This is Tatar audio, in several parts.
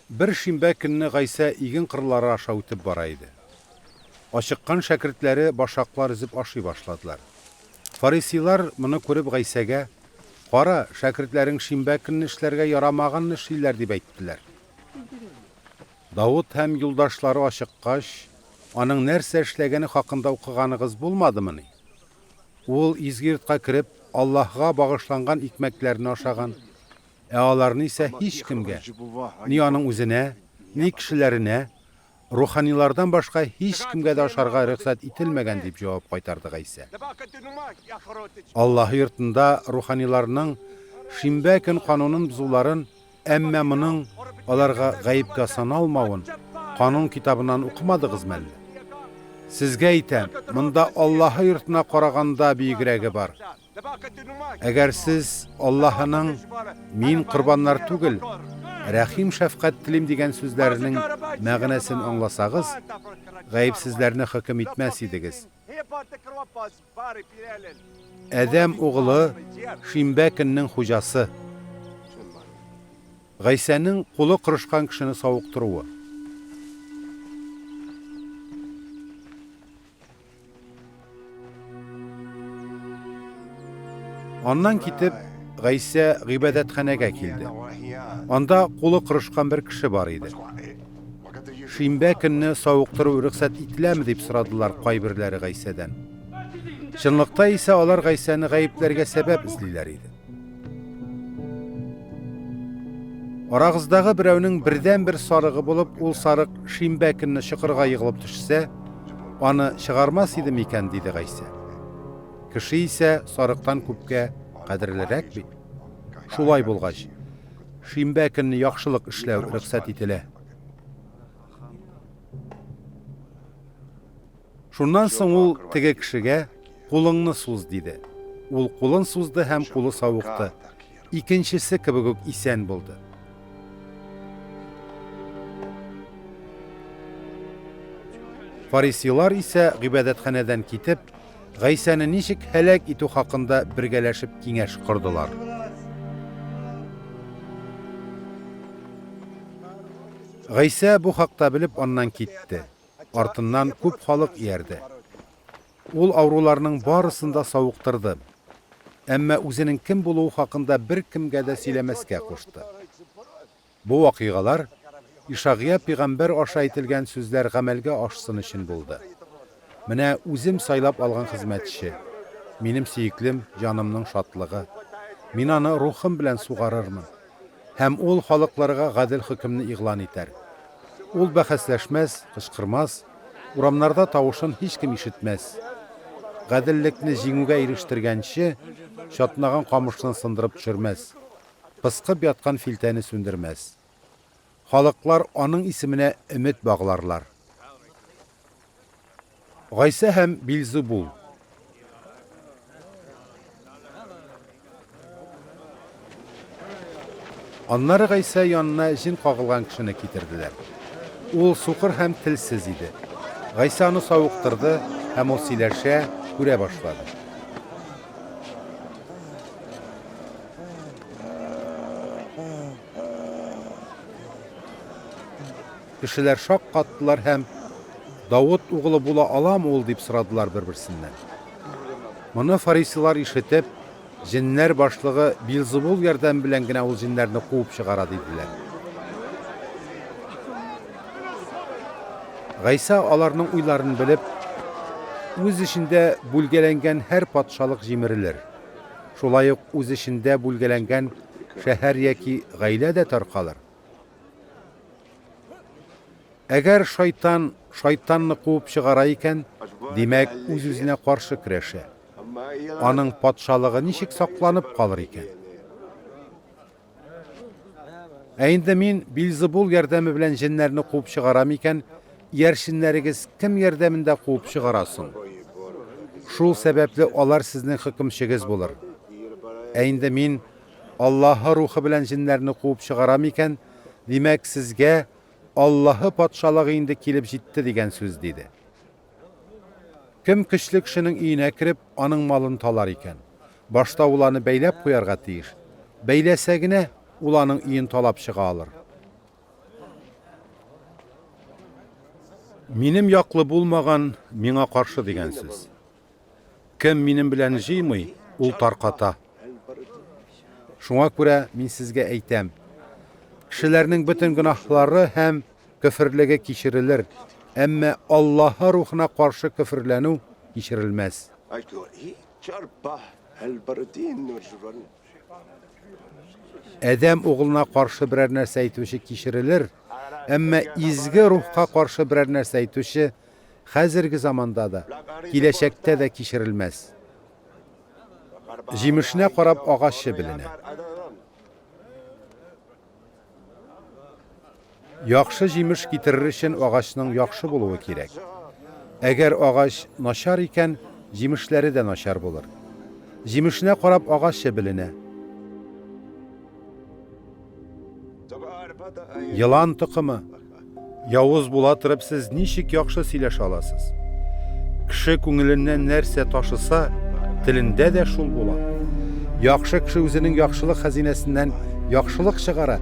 Бер шимбә көнне Гайсә иген кырлары аша үтеп бара иде. Ачыккан шәкертләре башаклар өзеп ашый башладылар. Фарисейлар, моны күреп, Гайсәгә, Кара, шәкертләрең шимбә көнне эшләргә ярамаганны эшлиләр, дип әйттеләр. Давыт һәм юлдашлары ачыккач, аның нәрсә эшләгәне хакында укыганыгыз булмадымыни? Ул, изге йортка кереп, Аллаһыга багышланган икмәкләрне ашаган, Ә аларны исә һичкемгә, ни аның үзенә, ни кешеләренә, руханилардан башка һичкемгә дә ашарга рөхсәт ителмәгән, дип җавап кайтарды Гайсә. Аллаһы йортында руханиларның шимбә көн канунын бозуларын, әмма моның аларга гаепкә саналмавын канун китабыннан укымадыгызмы әллә? Сезгә әйтәм, монда Аллаһы йортына караганда биегрәге бар. Әгәр сез Аллаһының Мин корбаннар түгел, рәхим-шәфкать телим дигән сүзләренең мәгънәсен аңласагыз, гаепсезләрне хөкем итмәс идегез. Адәм угылы шимбә көннең хуҗасы. Гайсәнең кулы корышкан кешене савыктыруы. Аннан китеп, Гайсә гыйбадәтханәгә килде. Анда кулы корышкан бер кеше бар иде. Шимбә көнне савыктыру рөхсәт ителәме дип сорадылар кайберләре Гайсәдән. Чынлыкта исә алар Гайсәне гаепләргә сәбәп эзлиләр иде. Арагыздагы берәүнең бердәнбер сарыгы булып, ул сарык шимбә көнне чокырга егылып төшсә, аны чыгармас иде микән, диде Гайсә. Кеше исә сарыктан күпкә кадерлерәк бит. Шулай булгач, шимбә көнне яхшылык эшләү рөхсәт ителә. Шуннан соң ул теге кешегә, Кулыңны суз, диде. Ул кулын сузды һәм кулы савыкты. Икенчесе кебек үк исән булды. Фарисейлар исә гыйбадәтханәдән китеп, Гайсәне ничек һәлак итү хакында бергәләшеп киңәш кордылар. Гайсә бу хакта белеп аннан китте. Артыннан күп халык иярде. Ул авыруларның барысын да савыктырды. Әмма үзенең кем булуы хакында беркемгә дә сөйләмәскә кушты. Бу вакыйгалар Ишагъя пигамбәр аша әйтелгән сүзләр гамәлгә ашсын өчен булды. Менә үзем сайлап алган хезмәтче, минем сөеклем, җанымның шатлыгы. Мин аны рухым белән сугарырмын. Һәм ул халыкларга гадел хөкемне игълан итәр. Ул бәхәсләшмәс, кычкырмас, урамнарда тавышын һичкем ишетмәс. Гаделлекне җиңүгә ирештергәнче, чатнаган камышны сындырып төшермәс, пыскып яткан филтәне сүндермәс. Халыклар аның исеменә өмет багларлар. Гайсә һәм Билзебул. Аннары Гайсә янына җен кагылган кешене китерделәр. Ул сукыр һәм телсез иде. Гайсә аны савыктырды, һәм ул сөйләшә, күрә башлады. Кешеләр шаккаттылар һәм, Давыт угылы була аламы ул, дип сорадылар бер-берсеннән. Моны фарисейлар ишетеп, Җеннәр башлыгы Билзебул ярдәме белән генә ул җеннәрне куып чыгара, диделәр. Гайсә аларның уйларын белеп, Үз эчендә бүлгәләнгән һәр патшалык җимерелер. Шулай ук үз эчендә бүлгәләнгән шәһәр яки гаилә дә таркалыр. Әгәр шайтан шайтанны куып чыгара икән, димәк, үз-үзенә каршы көрәшә. Аның патшалыгы ничек сакланып калыр икән? Ә инде мин Билзебул ярдәме белән җеннәрне куып чыгарам икән, иярченнәрегез кем ярдәмендә куып чыгара соң? Шул сәбәпле алар сезнең хөкемчегез булыр. Ә инде мин Аллаһы Рухы белән җеннәрне куып чыгарам икән, димәк, сезгә Аллаһы Патшалыгы инде килеп җитте дигән сүз, диде. Кем көчле кешенең өенә кереп, аның малын талар икән? Башта ул аны бәйләп куярга тиеш. Бәйләсә генә, ул аның өен талап чыга алыр. Минем яклы булмаган миңа каршы дигән сүз. Кем минем белән җыймый, ул тарката. Шуңа күрә мин сезгә әйтәм, кешеләрнең бөтен гөнаһлары һәм көферлеге кичерелер, әмма Аллаһы Рухына каршы көферләнү кичерелмәс. Адәм угылына каршы берәр нәрсә әйтүче кичерелер, әмма изге рухка каршы берәр нәрсә әйтүче хәзерге заманда да, киләчәктә дә кичерелмәс. Җимешенә карап агачы беленә. Яхшы җимеш китерер өчен агачның яхшы булуы кирәк. Әгәр агач начар икән, җимешләре дә начар булыр. Җимешенә карап агачы беленә. Елан токымы! Явыз була торып сез ничек яхшы сөйләшә аласыз? Кеше күңеленнән нәрсә ташыса, телендә дә шул була. Яхшы кеше үзенең яхшылык хәзинәсеннән яхшылык чыгара,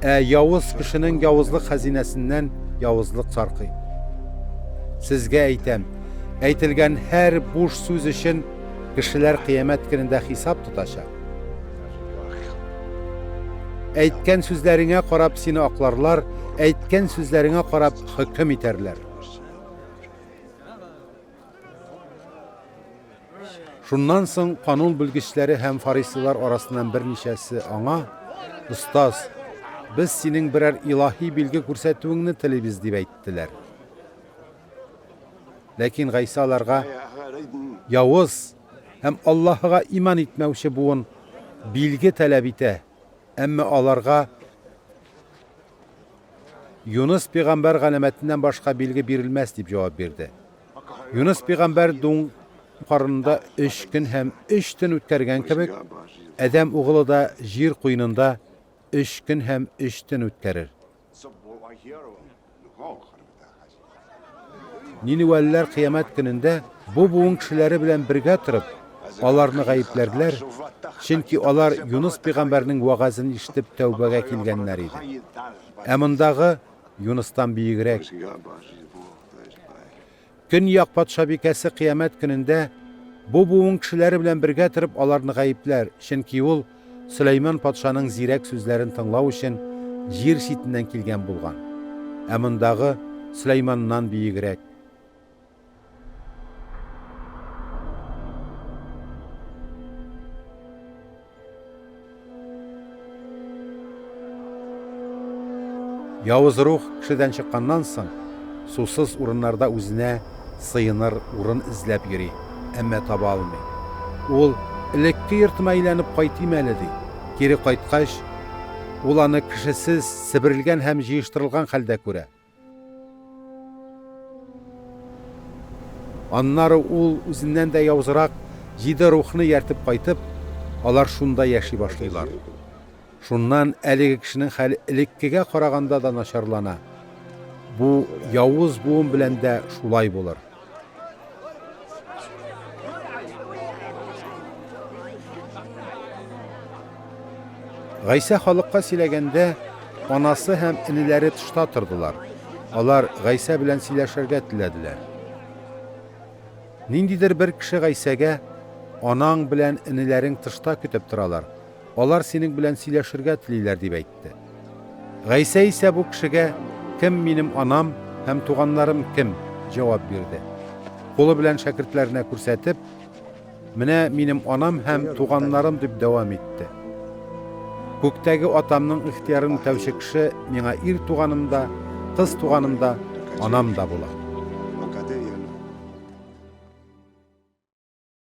ә явыз кешенең явызлык хәзинәсеннән явызлык саркый. Сезгә әйтәм, әйтелгән һәр буш сүз өчен кешеләр кыямәт көнендә хисап тотачак. Әйткән сүзләреңә карап сине акларлар, әйткән сүзләреңә карап хөкем итәрләр. Шуннан соң канун белгечләре һәм фарисейлар арасыннан берничәсе аңа, Остаз, без синең берәр илаһи билге күрсәтүеңне телибез, дип әйттеләр. Ләкин Гайсә аларга, Явыз һәм Аллаһыга иман итмәүче буын билге таләп итә, әмма аларга Юныс пәйгамбәр галәмәтеннән башка билге бирелмәс, дип җавап бирде. Юныс пәйгамбәр дуң карынында өч көн һәм өч төн үткәргән кебек, Адәм угылы да җир куенында өч көн һәм өч төн үткәрер. Ниневәлеләр кыямәт көнендә бу буын кешеләре белән бергә торып, аларны гаепләрләр, чөнки алар Юныс пәйгамбәрнең вәгазен ишетеп тәүбәгә килгәннәр иде. Ә мондагы Юныстан биегрәк. Көньяк патшабикәсе кыямәт көнендә бу буын кешеләре белән бергә торып аларны гаепләр, чөнки ул Сөләйман патшаның зирәк сүзләрен тыңлау өчен җир читеннән килгән булган. Ә мондагы Сөләйманнан биегрәк. Явыз рух кешедән чыкканнан соң, сусыз урыннарда үзенә сыеныр урын эзләп йөри, әмма таба алмый. Ул, Элекке йортыма әйләнеп кайтыйм әле, ди. Кире кайткач, ул аны кешесез, себерелгән һәм җыештырылган хәлдә күрә. Аннары ул үзеннән дә явызрак җиде рухны ияртеп кайтып, алар шунда яши башлыйлар. Шуннан әлеге кешенең хәле элеккегә караганда да начарлана. Бу явыз буын белән дә шулай булыр. Гайсә халыкка сөйләгәндә, анасы һәм энеләре тышта тордылар. Алар Гайсә белән сөйләшергә теләделәр. Ниндидер бер кеше Гайсәгә, Анаң белән энеләрең тышта көтеп торалар. Алар синең белән сөйләшергә телиләр, дип әйтте. Гайсә исә бу кешегә, Кем минем анам һәм туганнарым кем? җавап бирде. Кулы белән шәкертләренә күрсәтеп, Менә минем анам һәм туганнарым, дип дәвам итте. Күктәге Атамның ихтыярын үтәүче кеше миңа ир туганым да, кыз туганым да, анам да була.